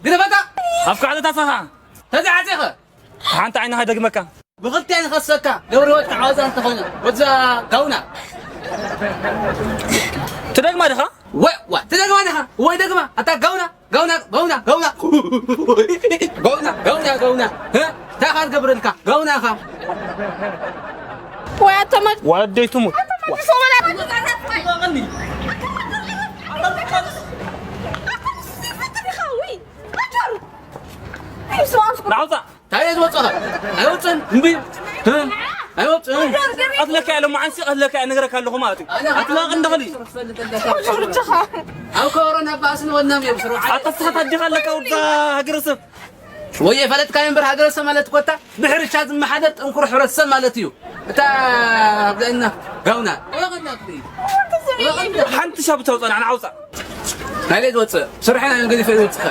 ግደፈታ! ኣፍካ ዓለታ ሰኻ! ተዘይ ዓጺኸ! ሓንቲ ዓይንኻ ደግመካ! ብኽልቲኣን ይኸሰካ! ገብረ ህይወት ተዓዋዛ እንተኾነ፣ ወዛ ጋውና! ትደግማ ዲኻ? ወ-፣ ዋ፣ ትደግማ ዲኻ? ወይ ደግማ! ኣታ ጋውና! ጋውና! ጋውና! ጋውና! ጋውና! ጋውና! ጋውና! እ? እንታይ ኢኻ ትገብረልካ? ጋውና ኢኻ! ወይ ኣተመድ-፣ ወደይ ትሙት። ኣተመድ-፣ ሶበላ-፣ ናውፃ! እንታይ እየ ዝወፅኻ? ኣይወፅን፣ እምቢ። እ? ኣይወፅን። ቀትለካ እየ፣ ሎማዓንሲ ቀትለካ እየ፣ እነግረካ ኣለኹ ማለት እዩ። ኣትላቕ እንደኽሊ። ኣብ ኮሮና ባእስን ወናም እዮም ስርዓ። ኣታ ስኻ ታዲኻ ኣለካ፣ ወዳ ሃገረሰብ። ወይ የፈለጥካዮ እምበር፣ ሃገረሰብ ማለት እኮ እታ ብሕርሻ ዝመሓደር ጥንኩር ሕብረተሰብ ማለት እዩ። እታ ኣብዛኛ ጋውና። ሓንቲ ሻብ ተውፀና፣ ንዓውፃ። ናበይ ትወፅእ? ስርሐ ናይ ገዲፈ ይወፅእ።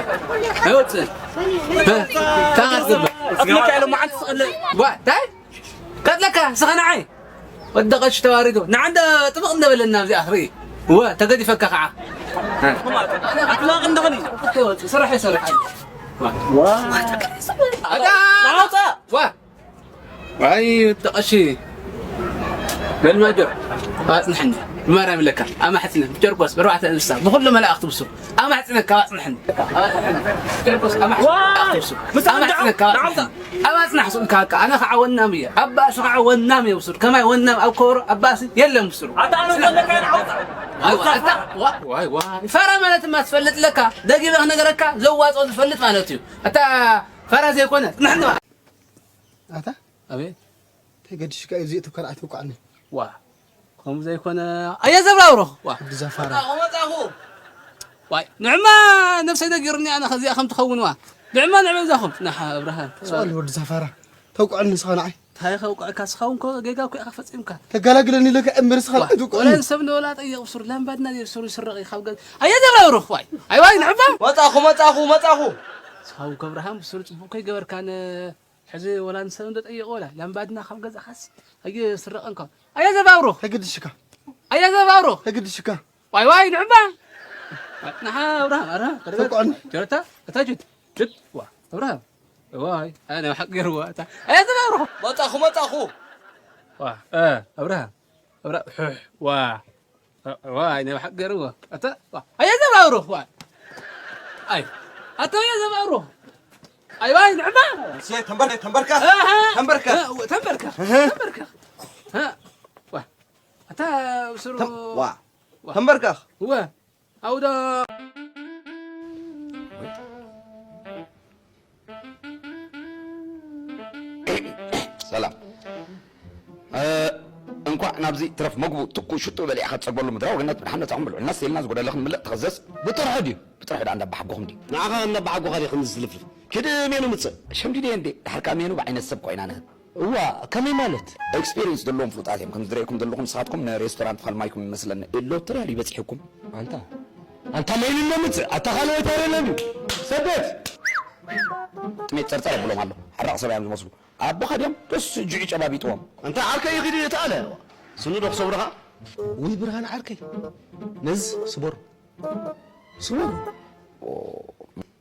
ኣይወፅእን። እ? ታኻት ዝብል። ቀትለካ ኢሎም መዓልቲ ስቐለ። ዋ፣ ታይ? ቀትለካ፣ ስኸ ንዓይ። ወዲ ቀሺ ተዋሪዱ። ንዓንደ ጥብቕ እንደበለና ኣብዚኣ ክርኢ። ወ፣ ተገዲፈካ ከዓ። ኣትላቕ እንደኸኒ። ስራሕ ይሰርሕ። ዋ። ኣታ። ናውፃ። ዋ። ኣይ፣ ወዲ ቀሺ። በል ማጆር፣ ኣጽንሐኒ። ብማርያም ኢለካ። ኣማሕጽነ፣ ብጨርቆስ፣ ብኣርባዕተ እንስሳ፣ ብኹሉ መላእኽቲ ብሱ። ኣማሕጽነካ፣ ኣጽንሐኒ። ኣጽንሐኒ። ብጨርቆስ፣ ኣማሕጽነ፣ ዋ! መላእኽቲ ብሱ። ምስ ኣንዳዕ-፣ ኣማሕጽነካ፣ ናውፃ። ኣጽንሐኒ። ኣብ ኣጽናሕ ስኡልካ፣ ኣነ ኸዓ ወናም እየ። ኣብ ባእሲ ኸዓ ወናም እየ ብሱር። ከማይ ወናም ኣብ ከበሮ፣ ኣብ ባእሲ የለን ብሱር። ኣታ ኣነ ዘለካ ናውፃ። ዋይ፣ ዋይ፣ ኣታ፣ ዋ-፣ ዋይ፣ ዋይ። ፋራ ማለት ድማ ትፈልጥ ለካ። ደጊመ ክነገረካ፣ ዘዋፅኦ ዝፈልጥ ማለት እዩ። ኣታ ፋራ ዘይኮነ፣ ጽንሐኒ። ኣታ ኣቤት። ተገዲሽካ እዩ፣ እዚኦ ትብከር ኣይትውቃዕኒ። ዋ፣ ከምኡ ዘይኮነ፣ ኣየ ዘብራብሮ። ዋ። ወዲ ዛፋራ። መጣኹ፣ መጣኹ። ዋይ፣ ንዕማ ነብሰይ ነጊሩኒ ኣነ ከዚኣ ከም ትኸውን። ዋ። ንዕማ ንዕማ ዛኹም። ናሓ፣ ኣብርሃም። ስቕ በል ወዲ ዛፋራ። ተውቅዐኒ ንስኻ ንዓይ። እንታይ ከውቅዐካ? ስኻ እውን እኮ ጌጋ እኮ ኢኻ ፈጺምካ። ተገላግለኒ ኢለካ እምበር ስኻ ዋ፣ ኣይትውቅዐኒ። ወላ ንሰብ ንወላ ጠይቕ ብሱር። ላምባድና ድዩ ብሱር ይስረቕ እዩ ካብ ገዛ። ኣየ ዘብራብሮ። ዋይ። ኣይ ዋይ፣ ንዕማ። መጣኹ፣ መጣኹ፣ መጣኹ። ስኻ እውን ከብርሃም ብሱር ጽቡቕ ከይገበርካ ነ-፣ ሕዚ ወላ ንሰብ እንዶ ጠይቕ ወላ ላምባድና ካብ ገዛኻስ ኣይስረቐን ካብ። ኣየ ዘባብሮ። ተግድሽካ። ኣየ ዘባብሮ። ተግድሽካ። ዋይ ዋይ ንዕባ። ንሓ ኣብርሃም፣ ኣብርሃም፣ ተረጋጋ። ተቋዕኒ። ጆሮታ፣ እታ ጁት፣ ጁት፣ ዋ፣ ኣብርሃም። ዋይ፣ ኣነ ሓቂ ገይርዋ፣ እታ። ኣየ ዘባብሮ። መጣኹ፣ መጣኹ። ዋ፣ እ፣ ኣብርሃም፣ ኣብርሃም፣ ሑሕ፣ ዋ። ዋ፣ ዋይ፣ ናይ ብሓቂ ገርዎ። ኣታ፣ ዋ፣ ኣየ ዘባብሮ፣ ዋ። ኣይ፣ ኣታ ኣየ ዘባብሮ። ኣይ፣ ዋይ፣ ንዕማ። እሰይ፣ ተንበር-፣ ተንበርከኽ። ኣሃ። ተንበርከኽ። እ፣ ተንበርከኽ። እህ። ተንበርከኽ። እ፣ ዋ። ኣታ፣ ብስሩ። ተም-፣ ዋ። ዋ። ተንበርከኽ። ዋ። ኣውዳ። ሰላም። እ፣ እንኳዕ ናብዚ ትረፍ መግቡ ትኩ ሽጡ በሊዕኻ ትጸግበሉ ምድራዊ ገነት ብድሓን ነጻኹም ብልዑልና ስቴልና ዝጎደለ ክንምልእ ተኸዘስ። ብጥርሑ ድዩ? ብጥርሑ ደኣ እንዳባሓጎኹም ድዩ? ንዓኻ እንዳባሓጎኻ ድዩ ከምዚ ዝልፍልፍ? ኪድ ሜኑ ምጽእ። ሸምዲደ እንዴ? ድሓር ከኣ ሜኑ ብዓይነት ሰብ እኮ ኢና ንህብ። እዋ፣ ከመይ ማለት? ኤክስፒሪየንስ ዘለዎም ፍሉጣት እዮም። ከም ዝረእየኩም ዘለኹም ንስኻትኩም ንሬስቶራንት ፋልማይኩም ይመስለኒ። ሎተሪ ኣልዩ በጺሕኩም። ኣንታ፣ ኣንታ ሜኑ እሞ ምጽእ። ኣታ ካልእ ወይተር የለን ድዩ? ሰደት! ጥሜት ጸርጸር ኣብሎም ኣሎ። ሓራቕ ሰብኣይ እዮም ዝመስሉ። ኣቦኻ ድዮም? ደስ ጅዑ ጨባቢጥዎም። ኣንታ ዓርከይ ይኺድ እየ ተኣለ። ስኑ ዶ ክሰብርኻ? ወይ ብርሃን ዓርከይ። ነዚ ስበሩ። ስበሩ። ኦ፣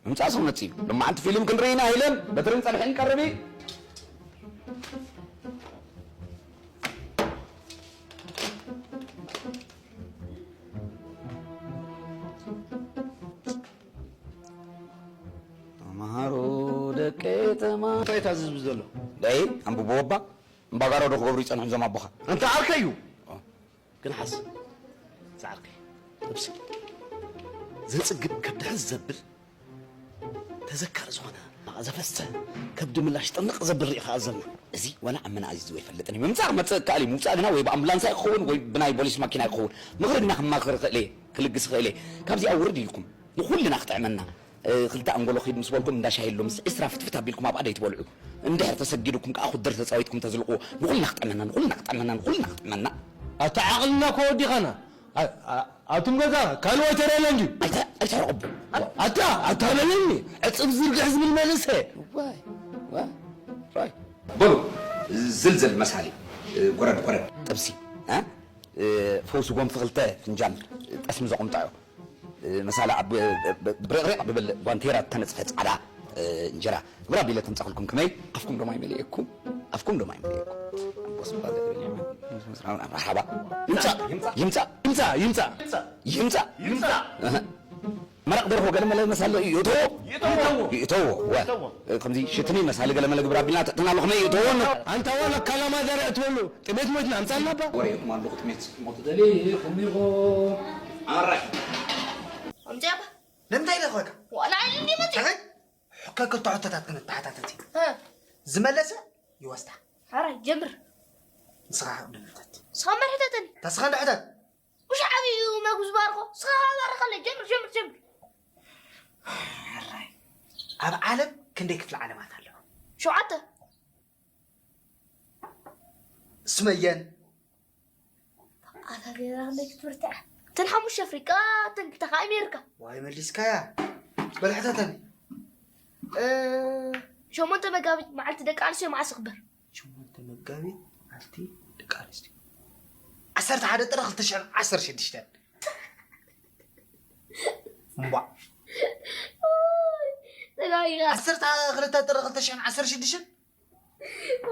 ምምጻእ ሰው መጺኡ። ሎማዓንቲ ፊልም ክንርኢ ኢና ኢለን በትርን ጸብሕን ቀርቢ። ተማሃሩ ደቂ ተማ-፣ እንታይ እዩ ታዝዝ ዘሎ? ደይ፣ ኣንብብዎ እባ። እምባጋሮ ዶ ክገብሩ ይጸንሑ እዞም ኣቦኻ? ኣንታ ዓርከይ እዩ። ኦ። ግን ሓስ፣ ዝዓርከይ፣ ነብሲ ዘጽግብ፣ ከብዲ ሕዝ ዘብል፣ ተዘካሪ ዝኾነ፣ ናቕ ዘፈስተ፣ ከብዲ ምላሽ ጥንቕ ዘብል ርኢኻ ኣዘና። እዚ ዋላ ኣብ መናእዚ ዝወ ይፈልጥን እዩ። ምምጻእ ክመጽእ እከኣል እዩ። ምውጻእ ግና ወይ ብኣምቡላንስ ኣይክኸውን ወይ ብናይ ቦሊስ ማኪና ኣይክኸውን። ምኽሪ ግና ክማኽር እኽእል እየ፣ ክልግስ እኽእል እየ። ካብዚኣ ውርድ ኢልኩም ንኹልና ክጥዕመና። እ፣ ክልተ ኣንጎሎ ኪድ ምስ በልኩም እንዳ ሻሂ ኣሎ ምስ ዕስራ ፍትፍት ኣቢልኩም ኣብኣ ደይትበልዑ። እንድሕር ተሰጊዱኩም ከኣ ኩድር ተጻዊትኩም ተዝልቕዎ። ንኹልና ክጥዕመና፣ ንኹልና ክጥዕመና፣ ንኹልና ክጥዕመና። ኣታ ዓቕልና እኮ ወዲኻና። ኣ-፣ ኣ-፣ ኣቱም ገዛ ካልእ ወይተር የለን ድዩ? ኣይተ-፣ ኣይተሕርቕቡ። ኣታ፣ ኣታ በለኒ፣ ዕጽብ ዝርግሕ ዝብል መንእሰይ። ዋይ፣ ዋይ፣ ዋይ። በሉ፣ ዝልዝል መሳሊ፣ እ፣ ጎረድ፣ ጎረድ። ጥብሲ፣ እ? እ፣ ፈውሲ ጎንፊ ክልተ ፍንጃል ጠስሚ ዘቑምጣዮ። መሳለ ኣብ ብርቕሪቕ ብብል ባንቴራ እተነጽፈ ጻዕዳ እንጀራ ግብር ኣቢለ ተምጻኹልኩም። ከመይ ኣፍኩም ደማ ይመልኤኩም፣ ኣፍኩም ደማ ይመልኤኩም። መርሓባ። ይምጻእ ይምጻእ ይምጻእ ይምጻእ ይምጻእ ይምጻእ ይምጻእ ይምጻእ። መረቕ ደርሆ ገለ መለ መሳለ ይእተዎ ይእተዎ። ይእተዎ። ወ- ይእተዎ። ከምዚ ሽትኒ መሳሊ ገለ መለ ግብር ኣቢልና ተእትና ኣለኹም ይእተዎ። ኣንታ ወላ ካላማ ዘርእ ትበሉ ጥሜት ሞይትና ኣምጻልና ባ። ወሬ ይኹም ኣለኹ ጥሜት ሞት ደሊ ይኹም ይኹም። ኣራይ። ኣምጻባ። ንምንታይ ኢለ ኸካ? ዋላ ኣይደል ይመጽእ። ሕከ ክልተ ሕቶታት ክንተሓታተት እዩ። እ። ዝመለሰ ይወስዳ። ሓራይ ጀምር። ንስኻ ካብ ድምታት። ንስኻ መርሕተተኒ። ተስኻ እንድሕተት። ውሽ ዓብዩ መጉዝ ባርኾ። ንስኻ ባርኸለ። ጀምር፣ ጀምር፣ ጀምር። ሕራይ። ኣብ ዓለም ክንደይ ክፍሊ ዓለማት ኣለዋ? ሸውዓተ። ስመየን። ኣታ ጌራ ክንደይ ክትብርትዕ። እተን ሓሙሽተ ኣፍሪቃ፣ እተን ክልተ ከዓ ኣሜሪካ። ዋይ መሊስካያ። በል ሕተተኒ። እ፣ ሸሞንተ መጋቢት መዓልቲ ደቂ ኣንስትዮ መዓስ ይኽበር? ሸሞንተ መጋቢት መዓልቲ ደቂ ኣንስትዮ። ዓሰርተ ሓደ ጥሪ ክልተ ሽሕን ዓሰርተ ሽዱሽተን። እምቧ። ተጋጊኻ። ዓሰርተ ክልተ ጥሪ ክልተ ሽሕን ዓሰርተ ሽዱሽተን።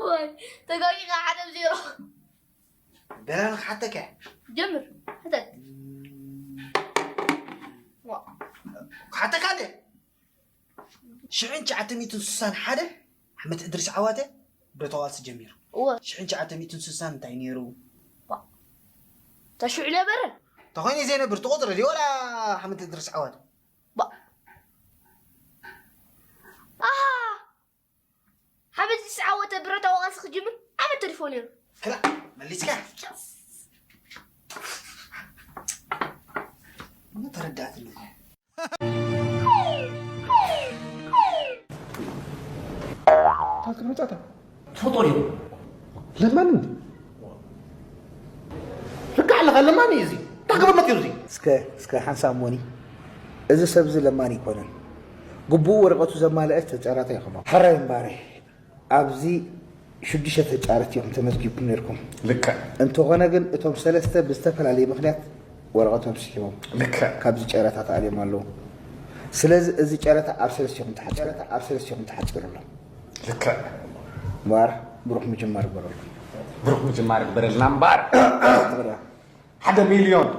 ወይ፣ ተጋጊኻ ሓደ ብ ዜሮ። በላ ንክሓተካ። ጀምር፣ ሕተት። ዋ። ክሓተካ እንዴ? ሽሕን ትሽዓተ ሚእትን ስሳን ሓደ ዓመት እድሪስ ዓዋተ ዶ ተቓልሲ ጀሚሩ? እወ። ሽሕን ትሽዓተ ሚእትን ስሳን እንታይ ነይሩ? ባ። ተሽዑ ነበረ? ተኾይኑ ዘይነብር ትቑጽሪ ድዩ ወላ ዓመት እድሪስ ዓዋተ? ባ። ኣሃ። ዓመት እድሪስ ዓዋተ ብረታዊ ቃልሲ ክጅምር ዓመት ተሪፎ ነይሩ። ክላ መሊስካ። ምን ተረዳእትኒ? ታክል መጻታ ትፈጦ እዩ። ለማኒ ልካ ኣለኻ ለማኒ እዩ እዚ። ታክል መጥ እዩ እዚ። እስከ እስከ ሓንሳብ ሞኒ እዚ ሰብ እዚ ለማኒ ኣይኮነን። ግቡኡ ወረቐቱ ዘማልአ ተጫራታይ ይኹኖ። ሕራይ እምባረ ኣብዚ ሽዱሽተ ተጫረቲ እዮም ተመዝጊብኩም ነርኩም። ልክዕ። እንተኾነ ግን እቶም ሰለስተ ብዝተፈላለየ ምኽንያት ወረቐቶም ስሒቦም ልክዕ። ካብዚ ጨረታ ተኣልዮም ኣለዉ። ስለዚ እዚ ጨረታ ኣብ ሰለስቲኹም ተሓፂሩ፣ ጨረታ ኣብ ሰለስቲኹም ተሓፂሩ ኣሎ። ልክዕ። እምበኣር ብሩኽ ምጅማር ይግበረልኩም። ብሩኽ ምጅማር ይግበረልና እምበኣር። ትግርያ። ሓደ ሚልዮን፣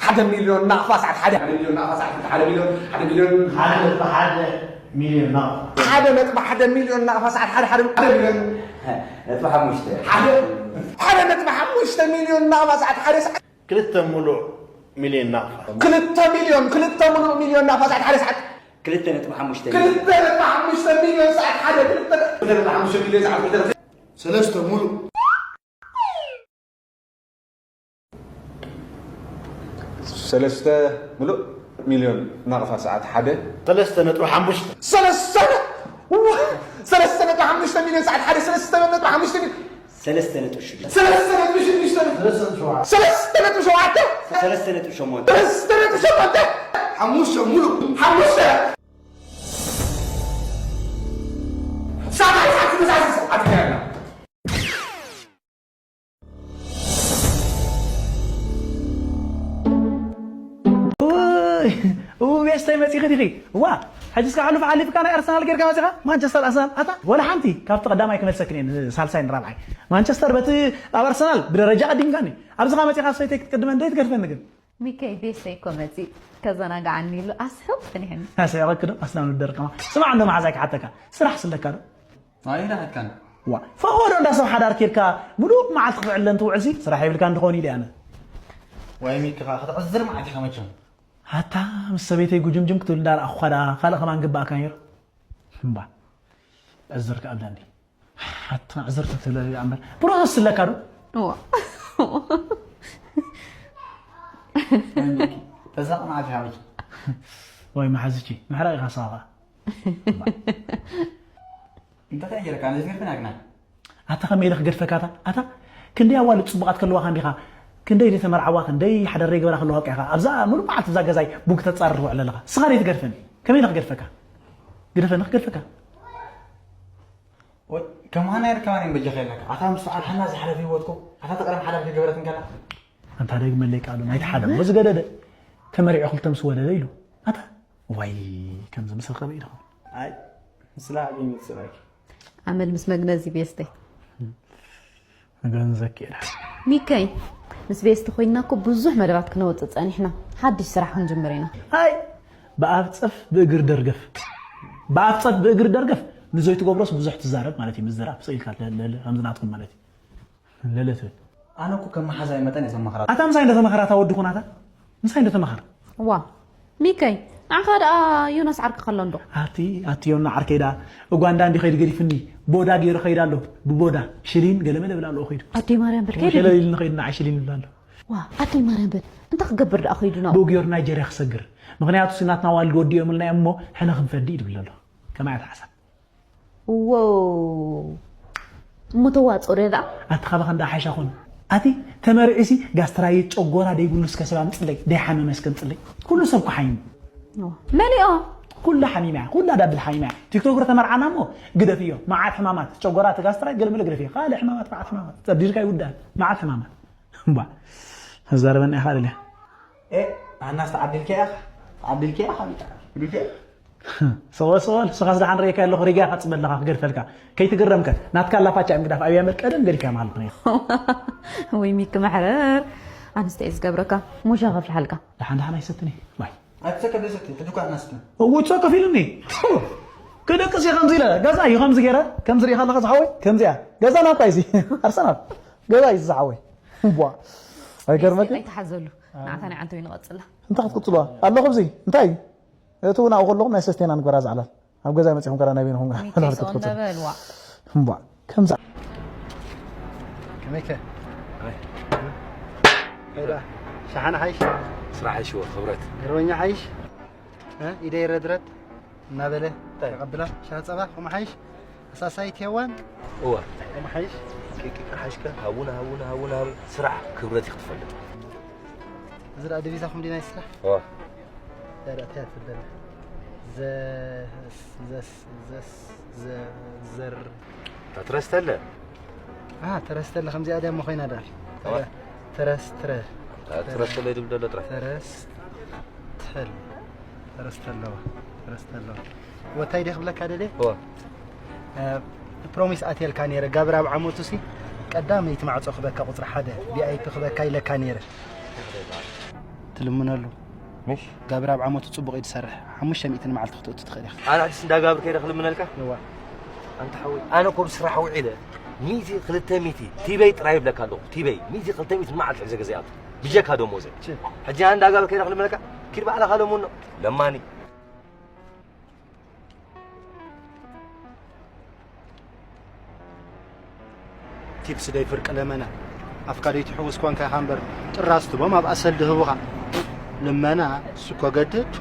ሓደ ሚልዮን ናቕፋ ሰዓት ሓደ፣ ሓደ ሚልዮን ናቕፋ ሰዓት ሓደ፣ ሓደ ሚልዮን፣ ሓደ ሚልዮን፣ ሓደ ነጥቢ ሓደ ሚልዮን ናቕፋ። ሓደ ነጥቢ ሓደ ሚልዮን ናቕፋ ሰዓት ሓደ፣ ሓደ፣ ሓደ ሚልዮን። ነጥቢ ሓሙሽተ። ሓደ፣ ሓደ ነጥቢ ሓሙሽተ ሚልዮን ናቕፋ ሰዓት ሓደ ሰዓት። ክልተ ሙሉእ ሚልዮን ናቕፋ። ክልተ ሚልዮን፣ ክልተ ሙሉእ ሚልዮን ናቕፋ ሰዓት ሓደ ሰዓት። ክልተ ነጥቢ ሓሙሽተ ሚልዮን። ክልተ ነጥቢ ሓሙሽተ ሚልዮን ሰዓት ሓደ፣ ክልተ፣ ክልተ ነጥቢ ሓሙሽተ ሚልዮን ሰዓት ክልተ። ሰለስተ ሙሉእ። ሰለስተ ምሉእ ሚልዮን ናቕፋ ሰዓት ሓደ። ሰለስተ ነጥቢ ሓሙሽተ። ሰለስተ፣ ሰለስተ ነጥቢ ሓሙሽተ ሚልዮን ሰዓት ሓደ፣ ሰለስተ ነጥቢ ሓሙሽተ ሚልዮን። ሰለስተ ነጥቢ ሽዱሽተ። ሰለስተ ነጥቢ ሽዱሽተ። ሰለስተ ነጥቢ ሸውዓተ። ሰለስተ ነጥቢ ሸሞንተ። ሰለስተ ነጥቢ ሸሞንተ። ሓሙሽተ ምሉእ። ሓሙሽተ። ሰዓት ሓደ ሰዓት ክመሳሰል ሰዓት ይካየድና። ኡይ፣ ኡ፣ ቤስተይ መጺኺ ዲኺ? እዋ፣ ሕጂ እስካ ሕሉፍ ሓሊፍካ ናይ ኣርሰናል ጌርካ መጺኻ? ማንቸስተር ኣርሰናል፣ ኣታ፣ ወላ ሓንቲ ካብቲ ቀዳማይ ክመልሰክን እየ፣ ሳልሳይ ንራብዓይ። ማንቸስተር በቲ ኣብ ኣርሰናል ብደረጃ ቀዲምካኒ። ኣብዚ ኸኣ መጺኻ ሰበይተይ ክትቅድመ እንደ ትገድፈኒ ግን? ሚከይ፣ ቤስተይ እኮ መጺ፣ ከዘናግዓኒ ኢሉ ኣስሕቕ ጸኒሕኒ። ኣስሕቐኪ ዶ? ኣስናኑ ደርቀማ። ስማዕ እንዶ መሓዛይ ክሓተካ፣ ስራሕ ስለካ ዶ? ኣይራኸትካን። ዋ፣ ፈቐዶ እንዳ ሰብ ሓዳር ኬድካ ምሉእ መዓልቲ ክትዕለ እንትውዕልሲ ስራሕ የብልካ እንድኸውን ኢለ ኣነ። ዋይ ሚኪ ኸኣ ክትዕዝር መዓት ኢኻ መቸም። ኣታ ምስ ሰበይተይ ጉጅምጅም ክትብል እንዳረኣኹኻ ደኣ ካልእ ከማን ግባእካ ነይሩ። እምባ፣ ዕዝር ክኣብላ እንዲ። ኣታ ዕዝር ክትብለኒ ደኣ እምበር ፕሮሰስ ኣለካ ዶ? እዋ። ዋይ ሚኪ፣ ተዛቕ መዓት ኢኻ መቸም። ወይ መሓዝቺ፣ ምሕራቕ ኢኻ ሳኻ። እንታይ ከይረካ ነዚ ገርፍና ግና ኣታ ከመይ ኢለ ክገድፈካ ኣታ ኣታ ክንደይ ኣዋልድ ጽቡቓት ከለዋኻ እንዲኻ ክንደይ ዘይተመርዓዋ ክንደይ ሓደር ዘይገበራ ከለዋ ኢኻ ኣብዛ ሙሉእ መዓልቲ እዛ ገዛይ ቡን ክተጻርር ውዕል ኣለኻ ስኻ ደይ ትገድፈኒ ከመይ ኢለ ክገድፈካ ግደፈኒ ክገድፈካ ወይ ከማና ይርከባን እዮም በጃኻ የለካ ኣታ ምስ ዓድሓና ዝሓለፈ ህይወትኩም ኣታ ተቐደም ሓዳር ከይገበረትን ከላ ኣንታ ደግመለይ ቃሉ ናይቲ ሓደ እሞ ዝገደደ ተመሪዑ ክልተ ምስ ወለደ ኢሉ ኣታ ዋይ ከምዚ ምስ ረኸበ ኢሉ ኣይ ምስላ ዓብዪ ምፅራይ ኣመል ምስ መግነዚ ቤስተይ ገንዘብ ኪዳ ሚከይ ምስ ቤስቲ ኮይንና እኮ ብዙሕ መደባት ክነወፅእ ፀኒሕና ሓድሽ ስራሕ ክንጅምር ኢና ኣይ ብኣፍ ፀፍ ብእግር ደርገፍ ብኣፍ ፀፍ ብእግር ደርገፍ ንዘይትገብሮስ ብዙሕ ትዛረብ ማለት እዩ ምዝራብ ስኢልካ ከምዚ ናትኩም ማለት እዩ ለለ ትብል ኣነ እኮ ከም መሓዛይ መጠን እየ ዘማኽራ ኣታ ምሳይ እንዶ ተመኸራ እታ ወዲ ኩናታ ምሳይ እንዶ ተመኸራ ዋ ሚከይ ንዓኻ ደኣ ዮናስ ዓርክኻ ኣሎ እንዶ ኣቲ ኣቲ ዮና ዓርከይ ደኣ ኡጋንዳ እንዲ ኸይዱ ገዲፍኒ ቦዳ ገይሩ ኸይድ ኣሎ ብቦዳ ሽሊን ገለመለ ብላ ኣለዎ ኸይዱ ኣደይ ማርያም በል ከይዱ ሸለል ኢልኒ ኸይዱ ንዓይ ሽሊን ይብላ ኣሎ ዋ ኣደይ ማርያም በል እንታይ ክገብር ደኣ ኸይዱ ናብኡ ገይሩ ናይጀርያ ክሰግር ምኽንያቱ ስናትና ዋልድ ወዲኦም ኢልና እሞ ሕነ ክንፈዲ ይድብለ ኣሎ ከማይ ትሓሳብ ዎው እሞ ተዋፅኦ ዶ ደኣ ኣቲ ካባኻ እንዳ ሓይሻ ኾኑ ኣቲ ተመርዒሲ ጋስትራይት ጨጎራ ደይብሉ እስከ ሰብ ኣምፅለይ ደይሓመመ እስከ ኣምፅለይ ኩሉ ሰብ ኩሓይሙ መሊኦ ኩላ ሓሚማ እያ ኩላ ዳብል ሓሚማ እያ ቲክቶክ ተመርዓና እሞ ግደፍዮ መዓት ሕማማት ጨጎራ እቲ ጋስትራይት ገለመለ ግደፍዮ ካልእ ሕማማት መዓት ሕማማት ፀዲርካ ይውዳእ መዓት ሕማማት እምባ ዘረበና ኢኻ ደልያ ኣናስ ተዓዲልካ ኢኻ ተዓዲልካ ኢኻ ተዓዲልካ ሰወ ሰወ ንስኻስ ደሓን ርኢካ ኣለኹ ሪጋ ኢኻ ትፅበ ኣለኻ ክገድፈልካ ከይትግረምከ ናትካ ኣላፋቻ እዮም ግዳፍ ኣብያ መል ቀደም ገዲፍካ ማለት ነው ወይ ሚኪ መሕረር ኣንስተ እዩ ዝገብረካ ሙሻ ከፍልሓልካ ደሓን ደሓን ኣይሰትን እዩ ዋይ ኣይትሰከፍ ደሰት ሕጂ እኳ ኣናስተ እውፆ ከፊሉኒ ክደቅስ እየ ከምዚ ኢለ ገዛ እዩ ከምዚ ገይረ ከምዚ ርኢኻ ኣለኻ ዝሓወይ ከምዚኣ ገዛ ናታ እዚ ኣርሰናል ገዛ እዩ ዝሓወይ ቧ ኣይገርመክ ኣይትሓዘሉ ንዓታ ናይ ዓንተዊ ንቐፅላ እንታይ ክትቅፅልዋ ኣለኹ እዚ እንታይ እዩ እቲ እውን ኣብኡ ከለኹም ናይ ሰስቴና ንግበራ ዝዓላል ኣብ ገዛ መፂኹም ከላ ናይ በይንኹም ሚኪ ስቕ እንዳበል ዋ እምቧ ከምዛ ከመይከ ሸሓነ ሓይሽ ስራሕ ይሽወ ክብረት ገርበኛ ሓይሽ ኢደይ ረድረድ እናበለ ተቐብላ ሻሃ ፀባ ከምኡ ሓይሽ ኣሳሳይት ሄዋን እወ ከምኡ ሓይሽ ቂቂቂ ሓይሽከ ሃቡና ሃቡና ሃቡና ሃቡ ስራሕ ክብረት እዩ ክትፈልጥ እዚ ደኣ ዲቪዛኹም ድዩ ናይ ስራሕ እወ ዳዳ እንታይ ትብል ዘስ ዘስ ዘስ ዘር ታትረስተለ አ ተረስተለ ከምዚኣ ድያ እሞ ኮይና ዳ ተረስትረ ትረስተለ ድብል ደሎ ጥራሕ ተረስተል ተረስተለዋ ተረስተለዋ ወታይ ዲያ ክብለካ ደልየ እወ ፕሮሚስ ኣትየልካ ነይረ ጋብር ኣብ ዓመቱ ሲ ቀዳመይቲ ማዕፆ ክበካ ቁፅሪ ሓደ ቪኣይፒ ክበካ ኢለካ ነይረ ትልምነሉ ምሽ ጋብር ኣብ ዓመቱ ፅቡቕ እዩ ዝሰርሕ ሓሙሽተ ሚእቲ ንመዓልቲ ክትእቱ ትኽእል ኢኻ ኣነ ሕጅስ እንዳጋብር ከይደ ክልምነልካ እዋ ኣንተ ሓወይ ኣነ ኮብ ስራሕ ውዒለ ሚእቲ ክልተ ሚእቲ ቲበይ ጥራይ ይብለካ ኣለኹ ቲበይ ሚእቲ ክልተ ሚእቲ ንመዓልቲ ሕዘ ገዘ ይኣቱ ብጀካ ደሞዘ ሕጂ ኣነ እንዳጋብር ከይደ ክልምነልካ ኪድ ባዕልኻ ለሙኖ ለማኒ ቲፕስ ደይ ፍርቂ ለመና ኣፍካ ደይ ትሕውስ ኮንካ ኢኻ እምበር ጥራዝ ትቦም ኣብ ኣሰል ድህቡኻ ልመና ስኮ ገድድ